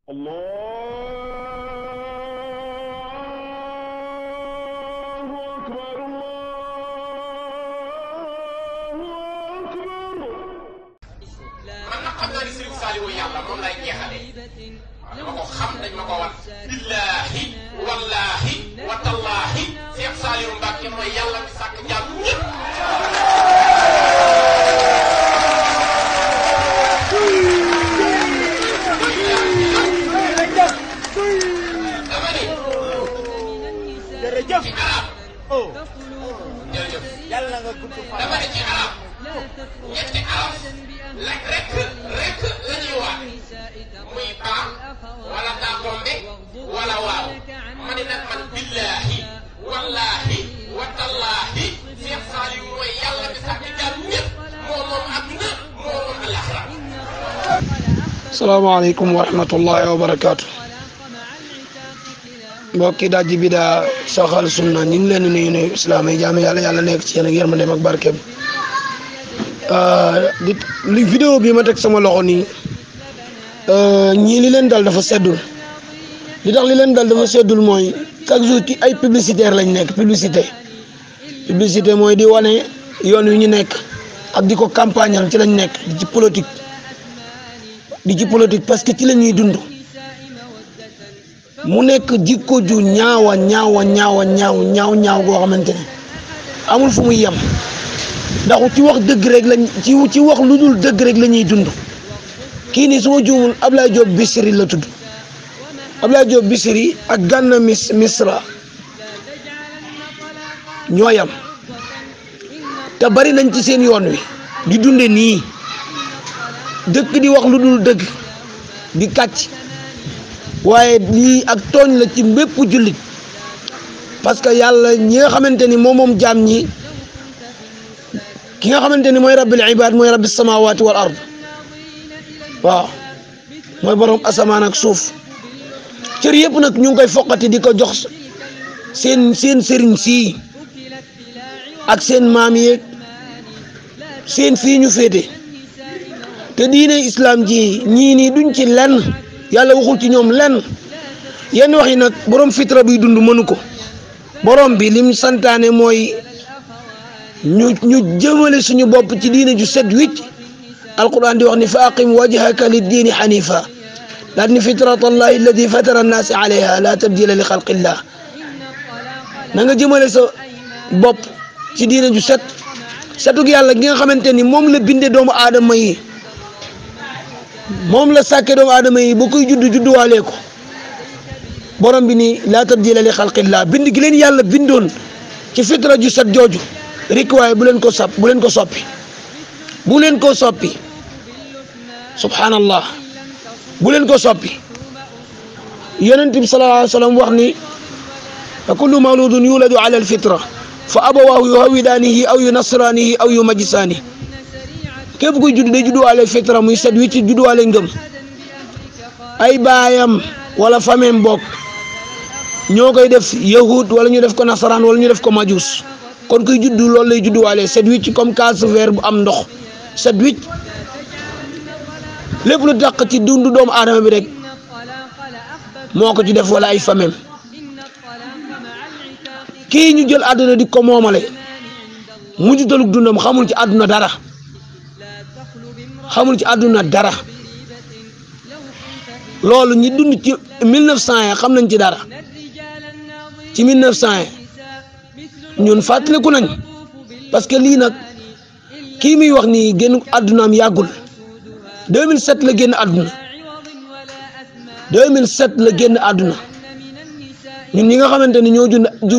dama ko xam dañ ma ko wan billaahi wallaahi wa tallaahi Cheikh Saliou Mbacke mooy yàlla mi sàkk jàmm ñëpp. dama ni jërëjëf ci arab jërëjëf yàlla nga gudd fan. dama ni ci arab ñetti arab rek la ñuy wax muy baax wala taa tombe wala waaw ma ne nag man billaahi wallaahi wa tallaahi Cheikh Saliou mooy yàlla bi sàkk jàmm ñëpp moo moom adduna moo moom alaxira. salaamaaleykum wa rahmatullahi wa barakaatu. mbokki Daji Bidaa saxal sunna ñu ngi leen di nuyu islaam yi jaam yàlla nekk ci yéen ak yërmande ak barkeem. li vidéo bi ma teg sama loxo nii ñii li leen dal dafa seddul li tax li leen dal dafa seddul mooy chaque jour ci ay publicitaire lañ nekk publicité mooy di wane yoon wi ñu nekk ak di ko campagnal ci lañ nekk di ci politique parce que ci la ñuy dund mu nekk jikko ju ñaaw goo xamante ne amul fu muy yem ndax ci wax dëgg rek lañ ci wax lu dul dëgg rek la ñuy dund. kii nii su ma juumul Ablaye Diop Bichri la tudd Ablaye Diop Bichri ak Gana Misra ñooyam te bari nañ ci seen yoon wi di dunde nii dëkk di wax lu dul dëgg di kàcc waaye lii ak tooñ la ci bépp jullit parce que yàlla ñi nga xamante ni moom jaam ñi ki nga xamante ni mooy rabbil ibaad mooy rabbi samawati wal ard waaw mooy borom asamaan ak suuf cër yëpp nag ñu ngi koy foqati di ko jox seen sëriñ sii ak seen maam yeeg seen fii ñu féete te diine islam ji ñii nii duñ ci lenn yàlla waxul ci ñoom lenn yenn wax yi nag borom fitra buy dund mënu ko borom bi lim santaane mooy ñu jëmale suñu bopp ci diine ju set wicc alquran di wax ni fa aqim wajhaka liddiini xanifa daal ni fitrata allahi alladi fatara annaasi alayha la tabdila li xalqillah na nga jëmale sa bopp ci diine ju setug yàlla gi nga xamante ni moom la binde doomu aadama yi moom la sàkke doomu aadama yi ba koy judduwaalee ko borom bi ni la tabdila li xalqillah bind gi leen yàlla bindoon ci fitra ju set jooju rik waaye bu leen ko soppi subhanallah bu leen ko soppi yonent bi sallallahu alayhi wa sallam wax ni fa kullu mawludun yuladu ala alfitra fa abawahu yuhawidaanihi aw yunasraanihi aw yumajjisaanihi képp kuy judd day judduwaale fitra muy set wi ci judduwaale ngëm ay baayam wala fameem bokk ñoo koy def yahud wala ñu def ko nasaraan wala ñu def ko majus kon kuy juddu loolu lay judduwaale set wi ci comme kaas verre bu am ndox set wi lépp lu dàq ci dundu doomu aadama bi rek moo ko ci def wala ay fameem kii ñu jël àdduna di ko moomale mujjutalug dundam xamul ci àdduna dara loolu ñi dund ci 1900 ya xam nañ ci dara ci 1900 ya ñun fàttaliku nañ parce que lii nag kii muy wax ni génn àddunaam yàggul 2007 la génn àdduna 2007 la génn àdduna ñun ñi nga xamante ni ñoo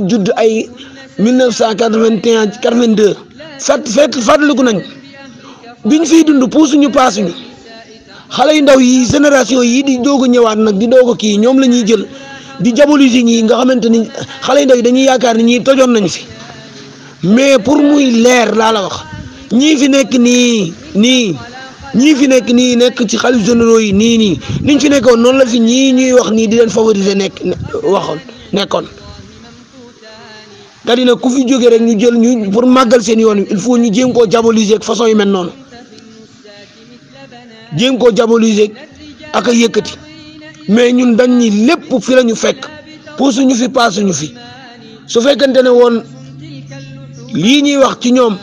judd ay 1981 82 fàttaliku nañ biñ fiy dund puusuñu paasuñu xale yu ndaw yi génération yi di doog a ñëwaat nag di doog a kii ñoom la ñuy jël di diaboliser ñi nga xamante ni xale yu ndaw yi dañuy yaakaar ni ñii tojoon nañ fi mais pour muy leer laa la wax ñii fi nekk nii nekk ci xalif généraux yi nii niñ fi nekkoon noonu la fi ñii ñuy wax nii di leen favoriser nekkoon da dina ku fi jóge rek ñu jël ñu pour màggal seen yoon wi il faut ñu jéem koo diaboliser ak façon yu mel noonu jéem koo diaboliser ak a yëkkati mais ñun dañ ni lépp fi lañu fekk puusuñu fi paasuñu fi su fekkante ne woon lii ñuy wax ci ñoom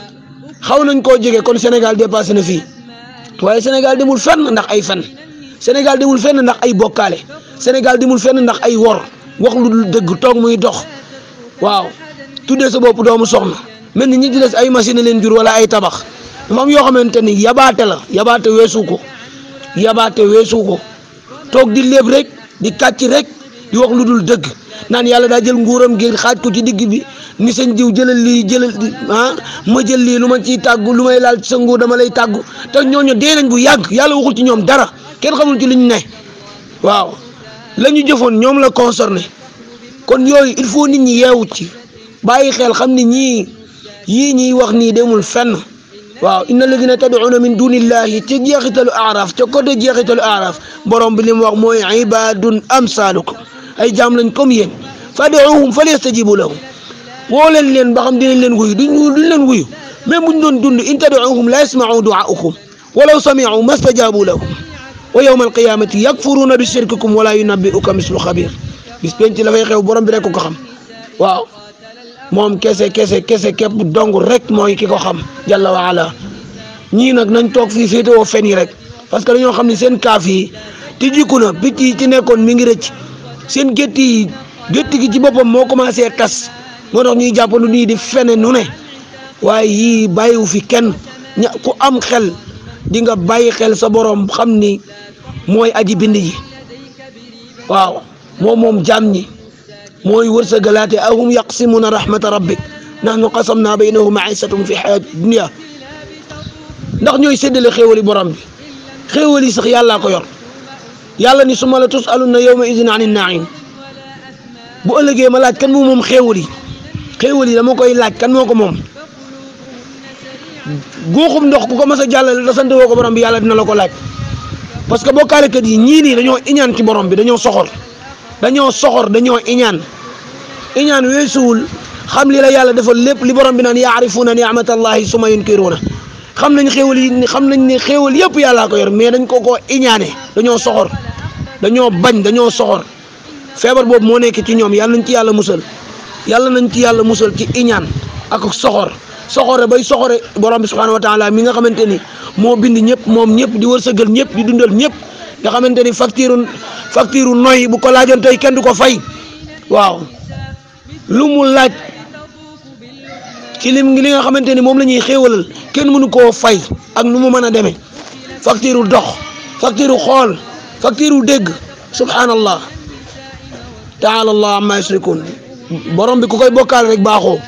xaw nañ koo jege kon Sénégal dépassé na fii waaye Sénégal demul fenn ndax ay fen Sénégal demul fenn ndax ay bokkaale Sénégal demul fenn ndax ay wor wax lu dul dëgg toog muy dox waaw tuddee sa bopp doomu soxna mel ni ñi ci des ay machine leen jur wala ay tabax dafa am yoo xamante ni yabaate la yabaate weesu ko toog di léeb rek di kàcc rek di wax lu dul dëgg naan yàlla daa jël nguuram gi xaaj ko ci digg bi ni sëñ diw jëlal lii ma jël lii lu ma ciy tàggu lu may laal ci sa nguur dama lay tàggu te ñooñu dee nañ bu yàgg yàlla waxul ci ñoom dara kenn xamul ci liñ ne waaw la ñu jëfoon ñoom la concerné kon yooyu il faut nit ñi yeewu ci bàyyi xel xam ni yii ñuy wax nii demul fenn waaw inna alladina tad'una min dunillahi ca jeexitalu aaraaf ca côté jeexitalu aaraaf borom bi li mu wax mooy ibadun amsalukum ay jaam lañ comme yéen fad'uhum falyastajibu lahum woo leen ba xam dinañ leen wuyu duñ leen wuyu même buñ doon dund in tad'uhum la yasma'u du'aakum walaw sami'u mastajabu lahum wa yawma alqiyamati yakfuruna bi shirkikum wala yunabbi'uka mislu xabir bis penc la fay xew borom bi rek ko xam waaw moom kese képp dong rek mooy ki ko xam jalla wa ala ñii nag nañ toog fii féetewoo fen yi rek parce que dañoo xam ne seen kaaf yi tijjiku na picc yi ci nekkoon mi ngi rëcc seen gétt gi ci boppam moo commencé tas moo tax ñuy jàppandu nii di fene nu ne waaye yii bàyyiwu fi kenn ku am xel di nga bàyyi xel sa borom xam ni mooy aji bind ji waaw moom jaam ñi mooy wërsëgalaate ahum yaqsimuna rahmata rabbik nahnu qasamna baynahum ma'isatahum fi hayati dunya ndax ñooy séddale xéewali borom bi xéewali sax yàllaa ko yor yàlla ni summa la tusaluna yawma idin anin naim bu ëllëgee ma laaj kan moom xéewali dama koy laaj kan moo ko moom góoxum ndox ku ko mas a jàllale da sant woo ko borom bi yàlla dina la ko laaj parce que bokkaalekat yi ñii nii dañoo iñaan ci borom bi dañoo soxor dañoo iñaan weesuwul xam li la yàlla defal lépp li borom bi naan yaarifuuna ni'matallahi summa yunkiruuna xam nañ xéewal yi xam nañ ne xéewal yëpp yàllaa ko yor mais dañ ko iñaane dañoo soxor dañoo bañ dañoo soxor feebar boobu moo nekk ci ñoom yàlla nañ ci yàlla musal ci iñaan ak soxore bay soxore borom bi subhanahu wa taala mi nga xamante ni moo bind ñëpp moom ñëpp di wërsëgal ñëpp di dundal ñëpp nga xamante ni facture noy bu ko laajoon tey kenn du ko fay waaw lu mu laaj ci li nga xamante ni moom la ñuy xéewalal kenn mënu koo fay ak nu mu mën a demee facture dox facture xool facture dégg subhanallah taala allah amma yusrikun borom bi ku koy bokkaal rek baaxoo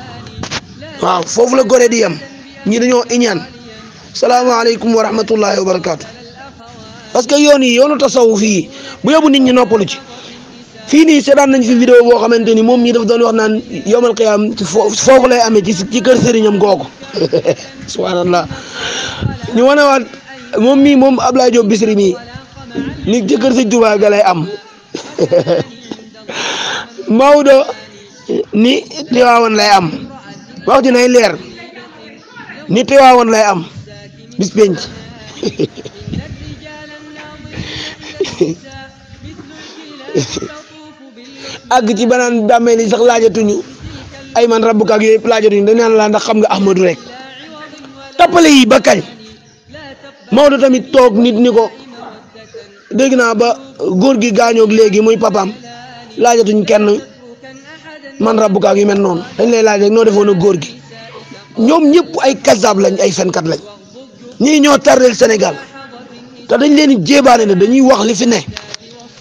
waaw foofu la gore di yem ñi dañoo iñaan salaamaaleykum wa rahmatullahi wa barakaatu parce que yoonu tasawuf fii bu yóbbu nit ñi noppalu ci fii nii seetaan nañ fi vidéo boo xamante ni moom mii daf doon wax naan yawmal qiyaam foofu lay amee ci kër sëriñam googu subhanallah ñu wane waat moom Ablaye Diop Bichri mii ni ci kër Sëñ Tuubaa ga lay am Maodo ni Tiwaawan lay am wax ji nay leer ni Tiwaawan lay am bis penc àgg ci banaan bàmmeel yi sax laajatuñu ay man rabbuka ak yooyu yëpp laajatuñu dañ naan la ndax xam nga Ahmadu rek tappale yi ba kañ Maodo tamit toog nit ni ko dégg naa ba góor gi gaañoog léegi muy papaam laajatuñ kenn man rabbuka ak yu mel noonu dañ lay laaj rek noo defoon ak góor gi ñoom ñëpp ay kazaab lañ ay fenkat lañ ñii ñoo tardel Sénégal te dañ leen di jébaane ne dañuy wax li fi ne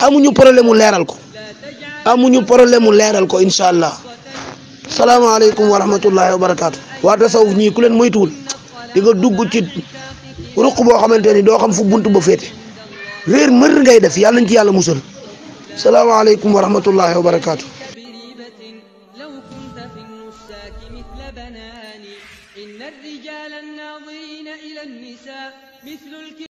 amuñu problème mu leeral ko incha allah salaamaaleykum wa rahmatullahi wa barakaatu. waa tasawuf ñii ku leen moytuwul di nga dugg ci ruq boo xamante ni doo xam fu buntu ba féete réer mër ngay def yàlla nañ ci yàlla musal salaamaaleykum wa rahmatullahi wa barakaatu.